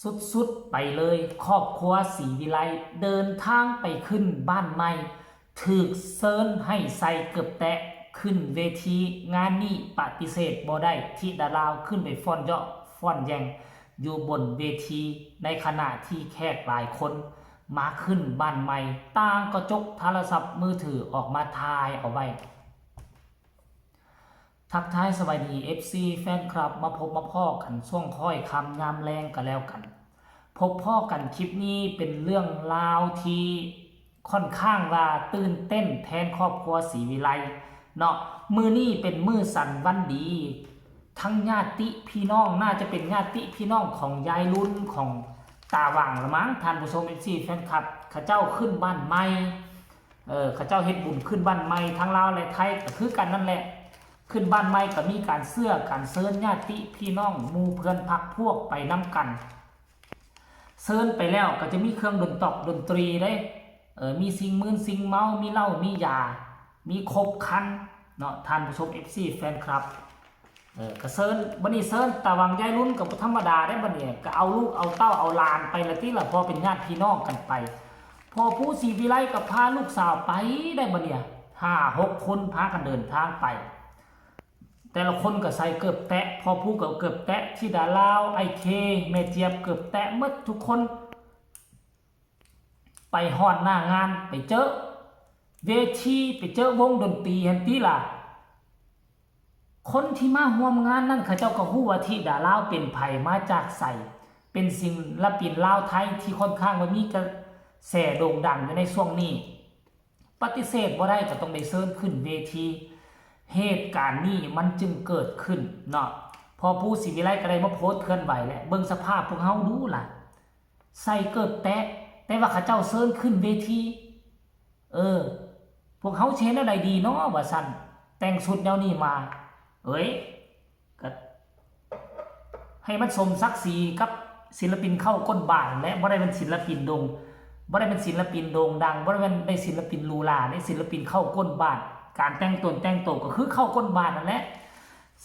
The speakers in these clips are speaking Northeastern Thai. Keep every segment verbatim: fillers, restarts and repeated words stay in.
สุดๆไปเลย ครอบครัวศรีวิไลเดินทางไปขึ้นบ้านใหม่ ถืกเซิญให้ใส่เกิบแตะขึ้นเวที งานนี้ปฏิเสธบ่ได้ที่ดาราขึ้นไปฟ้อนเยาะฟ้อนแยงอยู่บนเวที ในขณะที่แขกหลายคนมาขึ้นบ้านใหม่ ต่างก็จกโทรศัพท์มือถือออกมาถ่ายเอาไว้ ทักทายสวัสดี เอฟซี แฟนคลับ มาพบมาพ้อกันช่วงค่อยค่ำยามแลงก็แล้วกัน พบพ้อกันคลิปนี้เป็นเรื่องราวที่ค่อนข้างว่าตื่นเต้นแทนครอบครัวศรีวิไลเนาะ มื้อนี้เป็นมื้อสันวันดี ทั้งญาติพี่น้อง น่าจะเป็นญาติพี่น้องของยายรุ่นของตาหว่างละมั้ง ท่านผู้ชม เอฟซี แฟนคลับ เขาเจ้าขึ้นบ้านใหม่ เออ เขาเจ้าเฮ็ดบุญขึ้นบ้านใหม่ ทั้งลาวและไทยก็คือกันนั่นแหละ ขึ้นบ้านใหม่ก็มีการเสื้อการเซิญญาติพี่น้องหมู่เพื่อนพรรคพวกไปนำกัน เซิญไปแล้วก็จะมีเครื่องดนตอกดนตรีเด้ เออ มีสิ่งมึนสิ่งเมา มีเหล้ามียา มีครบครันเนาะ ท่านผู้ชม เอฟซี แฟนคลับ เออ ก็เซิญ บัดนี้เซิญตาหว่างยายรุ่นก็บ่ธรรมดาเด้ บัดนี้ก็เอาลูกเอาเต้าเอาหลานไปละติล่ะ พอเป็นญาติพี่น้องกันไป พ่อปู่ศรีวิไลก็พาลูกสาวไปได้บัดนี้ ห้าหกคนพากันเดินทางไป แต่ละคนก็ใส่เกิบแตะ พ่อปู่ก็เกิบแตะ ธิดาลาว อ้ายเค แม่เจี๊ยบเกิบแตะหมดทุกคน ไปฮอดหน้างาน ไปเจอเวที ไปเจอวงดนตรีหั้นติล่ะ คนที่มาร่วมงานนั้นเขาเจ้าก็ฮู้ว่าธิดาลาวเป็นไผมาจากไส เป็นศิลปินลาวไทยที่ค่อนข้างว่ามีกระแสโด่งดังอยู่ในช่วงนี้ ปฏิเสธบ่ได้ก็ต้องได้เซิญขึ้นเวที เหตุการณ์นี้มันจึงเกิดขึ้นเนาะ พ่อปู่ศรีวิไลก็ได้มาโพสต์เคลื่อนไหวแหละ เบิ่งสภาพพวกเฮาดูล่ะ ใส่เกิบแตะ แต่ว่าเขาเจ้าเซิญขึ้นเวที เออ พวกเฮาสิเฮ็ดแนวใดดีเนาะ ว่าซั่น แต่งชุดแนวนี้มา เอ้ย ก็ให้มันสมศักดิ์ศรีกับศิลปินเข้าก้นบาทนั่นแหละ บ่ได้เป็นศิลปินโด่ง บ่ได้เป็นศิลปินโด่งดัง บ่ได้เป็นได้ศิลปินหรูหรา ได้ศิลปินเข้าก้นบาท การแต่งตนแต่งโตก็คือเข้าก้นบาทนั่นแหละ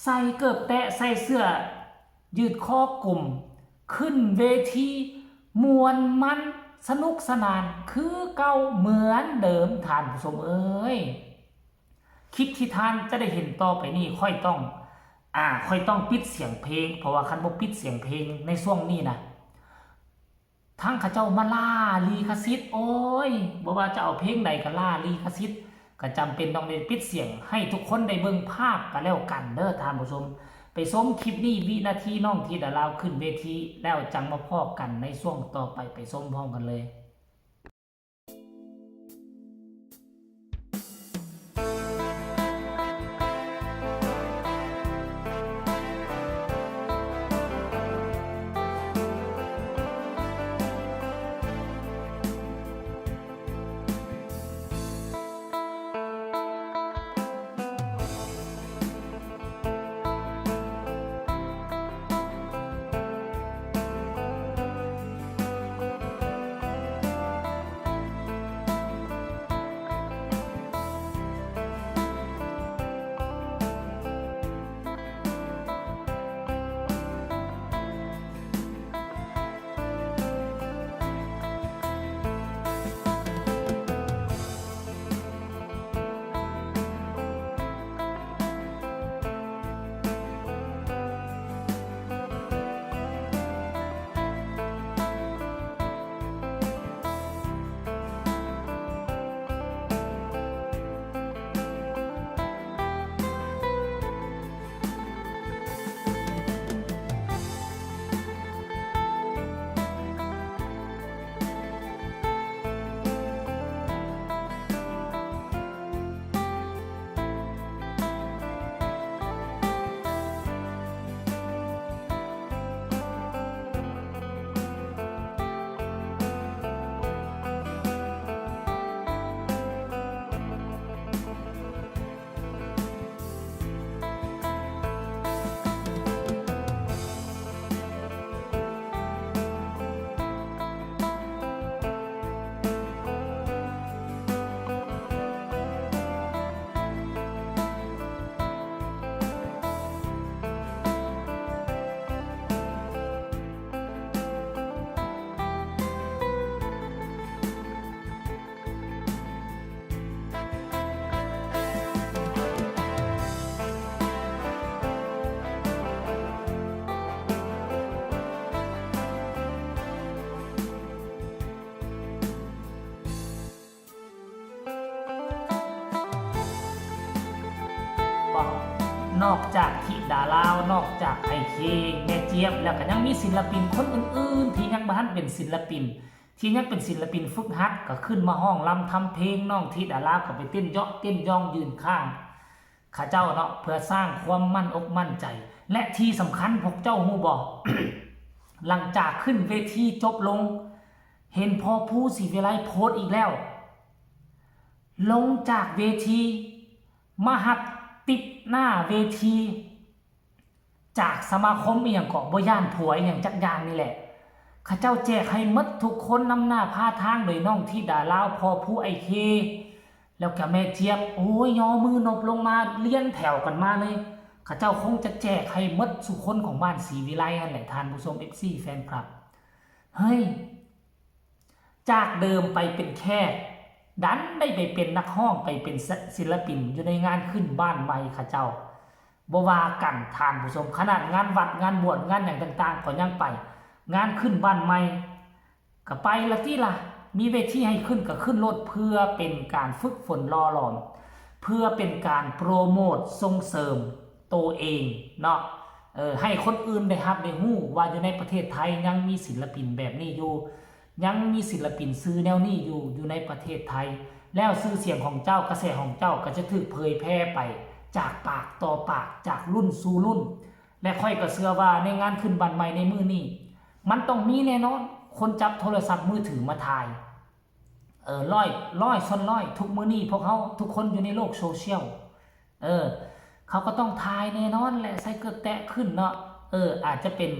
ใส่เกิบแตะ ใส่เสื้อยืดคอกลม ขึ้นเวที ม่วนมัน สนุกสนาน คือเก่าเหมือนเดิม ท่านผู้ชมเอ้ย คลิปที่ท่านจะได้เห็นต่อไปนี้ ค่อยต้อง อ่า ค่อยต้องปิดเสียงเพลง เพราะว่าคันบ่ปิดเสียงเพลงในช่วงนี้นะ ทั้งเขาเจ้ามาล่าลิขสิทธิ์ โอ้ย บ่ว่าจะเอาเพลงใดก็ล่าลิขสิทธิ์ ก็จำเป็นต้องได้ปิดเสียง ให้ทุกคนได้เบิ่งภาพก็แล้วกันเด้อท่านผู้ชม ไปชมคลิปนี้วินาทีน้องธิดาลาวขึ้นเวที แล้วจั่งมาพ้อกันในช่วงต่อไป ไปชมพร้อมกันเลย นอกจากธิดาลาว นอกจากไอ้เค แม่เจี๊ยบ แล้วก็ยังมีศิลปินคนอื่นๆ ที่ยังบ่ทันเป็นศิลปิน ที่ยังเป็นศิลปินฝึกหัด ก็ขึ้นมาฮ้องรำทำเพลง น้องธิดาลาวก็ไปเต้นเยาะเต้นยองยืนข้างเขาเจ้าเนาะ เพื่อสร้างความมั่นอกมั่นใจ และที่สำคัญพวกเจ้าฮู้บ่ หลังจากขึ้นเวทีจบลง เห็นพ่อภูศรีวิไลโพสต์อีกแล้ว ลงจากเวที มาหัดติดหน้าเวที จากสมาคมอีหยังเกาะบ่ย่านผัวอีหยังจักอย่างนี่แหละ เขาเจ้าแจกให้หมดทุกคน นำหน้าพาทางโดยน้องธิดาลาว พ่อภูไอ้เค แล้วก็แม่เจี๊ยบ โอ้ย ย่อมือนบลงมาเรียงแถวกันมาเลย เขาเจ้าคงจะแจกให้หมดสู่คนของบ้านศรีวิไลนั่นแหละ ท่านผู้ชม เอฟซี แฟนคลับ เฮ้ย จากเดิมไปเป็นแขก ดันได้ไปเป็นนักฮ้อง ไปเป็นศิลปินอยู่ในงานขึ้นบ้านใหม่เขาเจ้า บ่ว่ากันท่านผู้ชม ขนาดงานวัดงานบวชงานหยังต่างๆ ก็ยังไป งานขึ้นบ้านใหม่ ก็ไปละติล่ะ มีเวทีให้ขึ้นก็ขึ้นโลด เพื่อเป็นการฝึกฝนหล่อหลอม เพื่อเป็นการโปรโมทส่งเสริมตัวเองเนาะ เออ ให้คนอื่นได้ฮับได้ฮู้ว่าอยู่ในประเทศไทยยังมีศิลปินแบบนี้อยู่ ยังมีศิลปินชื่อแนวนี้อยู่ อยู่ในประเทศไทย แล้วชื่อเสียงของเจ้ากระแสของเจ้าก็จะถูกเผยแพร่ไปจากปากต่อปาก จากรุ่นสู่รุ่น และข้อยก็เชื่อว่าในงานขึ้นบ้านใหม่ในมื้อนี้ มันต้องมีแน่นอน คนจับโทรศัพท์มือถือมาถ่าย เออ ร้อย ร้อยส่วนร้อย ทุกมื้อนี้พวกเฮาทุกคนอยู่ในโลกโซเชียล เออ เขาก็ต้องถ่ายแน่นอนแหละ ใส่เกือบแตะขึ้นเนาะ เออ อาจจะเป็น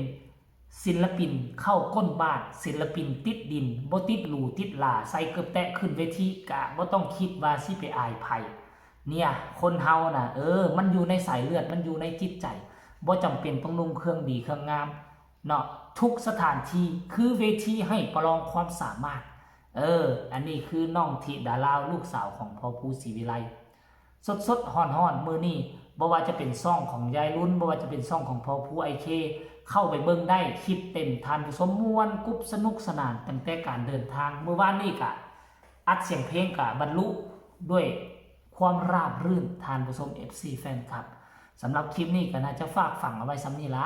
ศิลปินเข้าก้นบ้าน ศิลปินติดดิน บ่ติดหรูติดหรา ใส่เกือบแตะขึ้นเวที กะบ่ต้องคิดว่าสิไปอายไผ เนี่ย คนเฮาน่ะ เออ มันอยู่ในสายเลือด มันอยู่ในจิตใจ บ่จำเป็นต้องนุ่งเครื่องดีเครื่องงามเนาะ ทุกสถานที่คือเวทีให้ประลองความสามารถ เออ อันนี้คือน้องธิดาลาว ลูกสาวของพ่อภูศรีวิไล สดๆ ฮ้อนๆ มื้อนี้ บ่ว่าจะเป็นช่องของยายลุ้น บ่ว่าจะเป็นช่องของพ่อภูไอเค เข้าไปเบิ่งได้ คลิปเต็ม ท่านผู้ชม ม่วนกรุบสนุกสนาน ตั้งแต่การเดินทาง มื้อวานนี้กะอัดเสียงเพลงกะบรรลุด้วยความราบรื่น ท่านผู้ชม เอฟซี แฟนคลับ สำหรับคลิปนี้ก็น่าจะฝากฝังเอาไว้ส่ำนี้ละ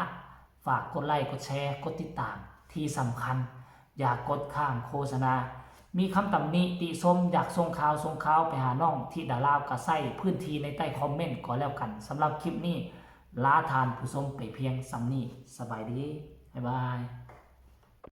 ฝากกดไลค์ กดแชร์ กดติดตาม ที่สำคัญ อย่ากดข้ามโฆษณา มีคำตำหนิติชม อยากส่งข่าวส่งข่าวไปหาน้องธิดาลาว ก็ใส่พื้นที่ในใต้คอมเมนต์ก็แล้วกัน สำหรับคลิปนี้ ลาท่านผู้ชมไปเพียงส่ำนี้ สบายดี บ๊ายบาย